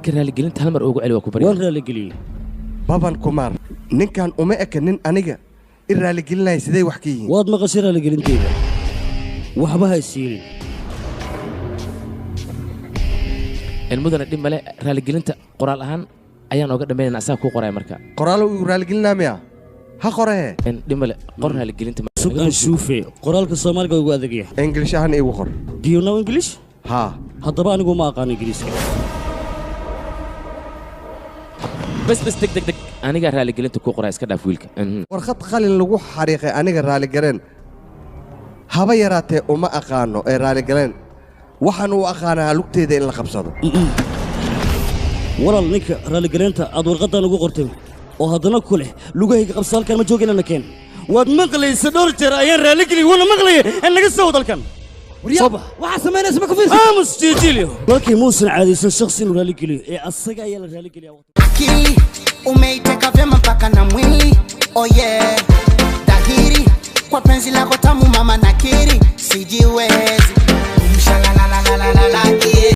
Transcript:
Ninka raaligelinta hal mar ugu celi, waa ku barya. Waan raaligeliyey. Baban Kumaar, ninkan uma eka nin aniga i raaligelinaya. Sidee wax ka yihiin? Waad maqashay raaligelinteeda, waxba ha isiilin. Mudane, dhib male, raaligelinta qoraal ahaan ayaan ooga dhammaynayna, asaga kuu qoraya marka. Qoraalo igu raaligelinaa miya? Ha qoree. Dhib male, qor raaligelinta. Sug aan shuufe, qoraalka Soomaaliga ugu adagya. English ahaan iigu qor. Do you know English? Haa. Haddaba anigu ma aqaan Ingiriiska. Bas bas, deg deg deg, anigaa raaligelinta kuu qoraya, iska dhaaf wiilka. Warqad qalin lagu xariiqay aniga raaligaleen haba yaraatee uma aqaano ee raaligaleen waxaan u aqaanaa lugteeda in la qabsado. Walaal, ninka raalligeleynta aad warqaddan ugu qortay oo haddana ku leh lugahayga qabsa, halkan ma joogaynana keen. Waad maqlaysa, dhowr jeer ayaan raalligeliy, wuuna maqlaya in laga soo wad halkan. Soo bax. Waxaa samaynaysa ma ku fiirsan. Aamus jiijiliyo. Walkii muusan caadaysan shakhsi inuu raalligeliyo ee asaga ayaa la raalligeliya. Akili umeiteka vyema mpaka na mwili, oh yeah. Dhahiri kwa penzi lako tamu mama, nakiri sijiwezi. Mshalalalalalala.